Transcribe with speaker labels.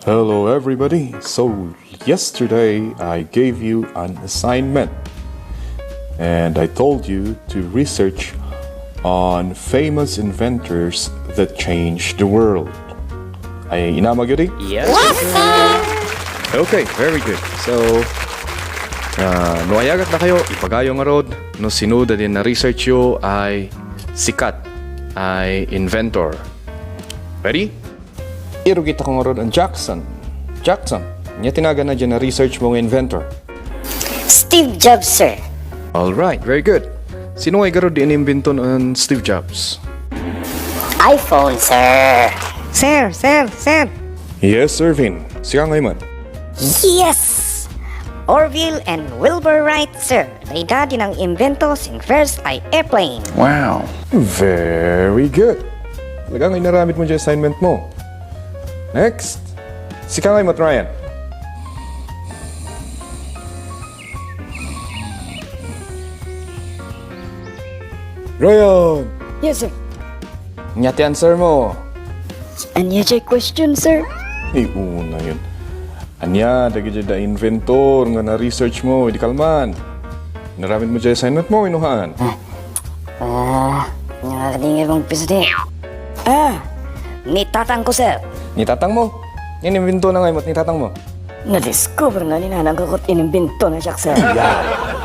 Speaker 1: Hello, everybody. So, yesterday I gave you an assignment and I told you to research on famous inventors that changed the world. Ay inamag yun?
Speaker 2: Yes. Okay, very good. So, nuayagat na kayo, ipagayo nga rod, no sinuda din na research yo ay sikat, ay inventor. Ready? Iro kita ko nga rod ang Jackson. Jackson, niya tinaga na dyan na research mong inventor.
Speaker 3: Steve Jobs, sir.
Speaker 2: Alright, very good. Sino ay garod inimbento ng Steve Jobs?
Speaker 3: iPhone, sir.
Speaker 4: Sir.
Speaker 2: Yes, Irvin. Siya ngayon man.
Speaker 3: Yes! Orville and Wilbur Wright, sir. May dati ng invento sing first ay airplane.
Speaker 2: Wow. Very good. Talagang inaramit mo dyan assignment mo. Next. Si Kangay mo, Ryan. Ryan!
Speaker 4: Yes, sir.
Speaker 2: Nyati answer mo.
Speaker 4: Anya jay question, sir?
Speaker 2: Una yun. Anya, dagi dyan da inventor nga na-research mo, hindi kalman. Naramit mo dyan assignment mo, inuhaan.
Speaker 3: Nakakatingin mong pisde. Ni tatang ko, sir.
Speaker 2: Nitatang mo. Yan invento na ngayon mo, nitatang mo.
Speaker 4: Na-discover nga ni nanang kakot inimbento na siya, sir.
Speaker 2: Yeah.